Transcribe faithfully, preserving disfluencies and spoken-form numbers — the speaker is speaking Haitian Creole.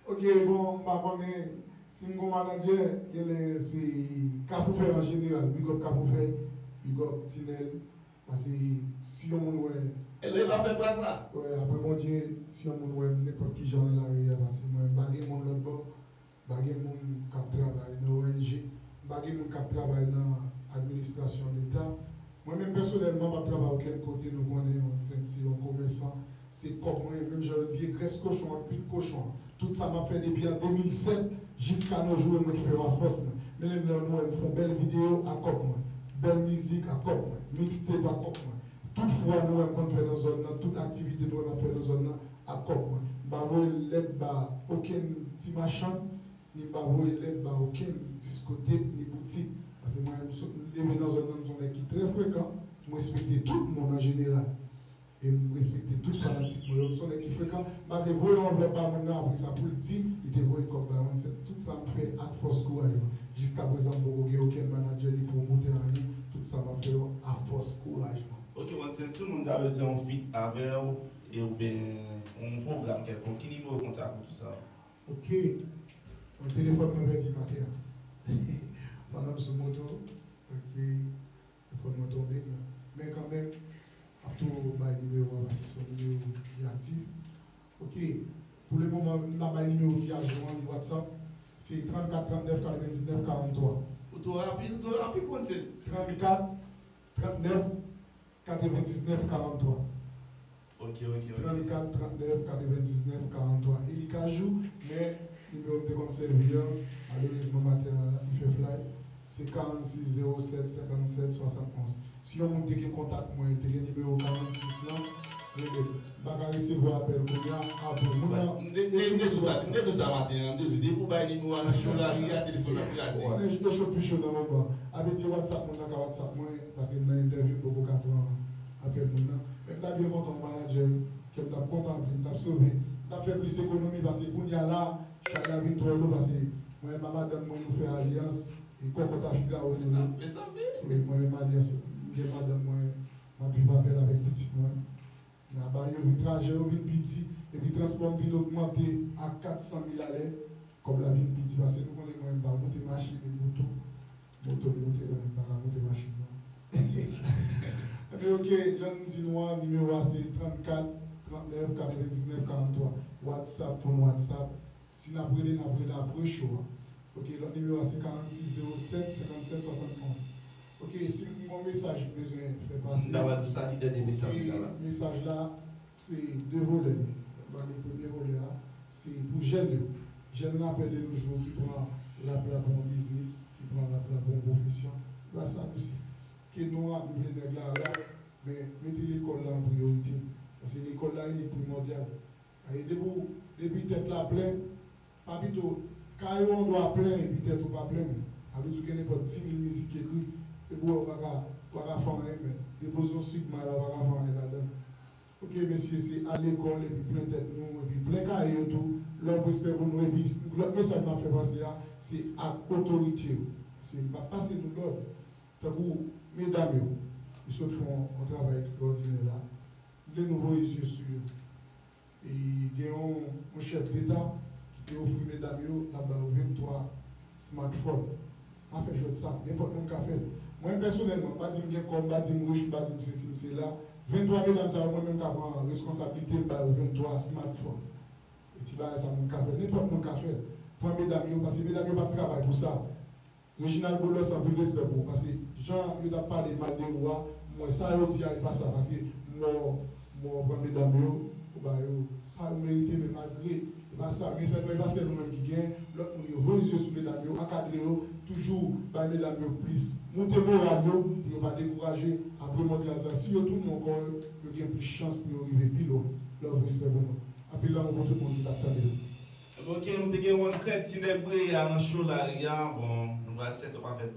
Ok, bon, m pa konnen si m gon manadjè, genlè se Kafou Fè an jeneral. Big up Kafou Fè, big up Tinèl. Paske si yon moun wè. Elè pa fè pa sa. Wè, apre Bondye, si yon moun wè m nenpòt ki jan nan lari a, paske mwen, m pa gen moun lòt bò, m pa gen moun k ap travay nan O N G, m pa gen moun k ap travay nan administrasyon leta. Mwen menm pèsonèlman, m p ap travay okenn kote, nou konnen, yon sèt se yon komèsan, se kòb mwen, menm jan yo di, e grès kochon an, kwit kochon an. Tout sa m ap fè depi an de mil sèt jiska no jou, e mwen k fè yo a fòs mwen. Men lè nou wè m fè yon bèl videyo a kòb mwen, bèl mizik a kòb mwen, mixtape a kòb mwen. Tout fwa nou wè m konn fè nan zòn nan, tout aktivite nou wè m ap fè nan zòn nan a kòb mwen. M pa voye lèt ba okenn ti machann, ni m pa voye lèt ba okenn diskotèk, ni boutik. Paske mwen, m sot, m leve nan zòn nan, m se yon nèg ki trè frekan, m respekte tout moun an jeneral. E m respekte tout fanatik mwen yo. M se yon nèg ki frekan. M pa vle voye yon anvlòp ba moun nan apre sa pou l di li te voye kòb ba One Cent. Tout sa m fè ak fòs kouraj mwen. Jiskaprezan m poko gen okenn manadjè ni pwomotè anyen. Tout sa m ap fè yo a fòs kouraj mwen. Ok, One Cent, si yon moun ta bezwen yon feat avè w, e oubyen yon pwogram kèlkonk, ki nimewo kontak ou tou sa? Ok. Bon, telefòn mwen pèdi maten an. Pandan m sou moto. Ok. Telefòn mwen tonbe, men, men kanmenm, m ap tou bay nimewo a paske se yon nimewo ki aktif. Ok. Pou le moman, m ap bay nimewo ki ajou an, li WhatsApp. Se trannkat trannèf katrevendiznèf karanntwa. Ou twò rapid, ou twò rapid, One Cent. Trannkat trannèf katrevendiznèf karanntwa. Ok, ok, ok. Trannkat trannèf katrevendiznèf karanntwa. E li ka jou, men nimewo m te konn sèvi an, malerezman maten an, li fè fly. Se karannsis zewo sèt senkannsèt swasannonz. Si yon moun te gen kontak mwen, te gen nimewo karannsis lan, rele m. M pa ka resevwa apèl kounye a, apre moun nan. M te, m te, m te sou sa, m te sou sa maten an, m te di, depi w bay nimewo a nan cho lari a, telefòn nan kraze. Ou konnen, jete cho pi cho nan manman. A vle di WhatsApp, moun nan ka WhatsApp mwen, paske m nan entèvyou, m poko ka pran apèl moun nan. Men m ta byen kontan yon manadjè, ke m t ap kontan anpil, m t ap sove. M t ap fè plis ekonomi, paske kounye a la, chay la vin twò lou, paske mwen menm ak madanm mwen, nou fè alyans, e kòkòt a figawo nou ye. Wi, mwen menm alyans, m gen madanm mwen, m ap viv avè l avèk pitit mwen. Laba yo vin, trajè yo vin pi di, epi transpò m vin ogmante a kat san mil alè. Kòb la vin pi di, paske nou konnen mwen, m pa monte machin, e moto, moto m monte, mwen, m pa ka monte machin, non. Ebyen, ok, jan m di nou an, nimewo a se trannkat trannèf katrevendiznèf karanntwa. WhatsApp pou n WhatsApp. Si n ap rele, n ap rele apre cho a. Ok, lòt nimewo a se karannsis zewo sèt senkannsèt swasannonz. Ok, si m gen yon mesaj m bezwen fè pase. M ta pral di w sa ki dènye mesaj ou ta pral. Mesaj la, se de volè li ye. Ban li premye volè a, se pou jèn yo. Jèn rapè de nos jours ki pran rap la pou yon biznis, ki pran rap la pou yon pwofesyon. Se pa sa misye. Ke nou ap vle nèg la la, men mete lekòl la an priyorite. Paske lekòl la, li primòdyal. E depi w, depi tèt la plen, pa pito, kay ou an dwa plen epi tèt ou pa plen, men. Sa vle di w gen nenpòt dis mil mizik ki ekri, epi w pa ka, w pa ka fè anyen, men. Depoze yon sigma la, w pa ka fè anyen ladan. Ok, mesye, se al lekòl epi plen tèt nou, epi plen kaye yo tou. Love, respè pou nou, epi lòt mesaj m ap fè pase a, se ak otorite yo. Se, m ap pase nou lòd. Tankou medam yo, yo sot fè yon, yon travay ekstraòdinè la. M vle nou voye zye sou yo. E gen yon, yon chèf deta ki te ofri medam yo, l ap ba yo venntwa smartphone. Pa fè jwèt sa, nenpòt moun ka fè l. Mwen pèsonèlman, m pa di m gen kòb, m pa di m rich, m pa di m sesi, m sela. Venntwa medam sa yo, mwen menm ka pran reskonsablite m ba yo venntwa smartphone. E ti bagay sa moun ka fè l, nenpòt moun ka fè l. Pran medam yo, paske medam yo p ap travay pou sa. Reginald Boulos, anpil respè pou ou, paske jan yo t ap pale mal de ou a, m wè sa yo di a, e pa sa, paske m wè w, m wè w pran medam yo, ou ba yo sa yo merite, men malgre, e pa sa, men sèlman, e pa sèl ou menm ki gen, lòt moun yo, voye zye sou medam yo, akadre yo, toujou bay medam yo plis, moute moral yo, pou yo pa dekouraje, apre mondyal sa, si yo tounen ankò, yo gen plis chans pou yo rive pi lwen. Love, respè pou nou. Anpil lanmou pou tout moun ki t ap tande nou. Ok, nou te gen One Cent, Ti Nèg Breya nan cho lari a. Bon, nou pral set up avèk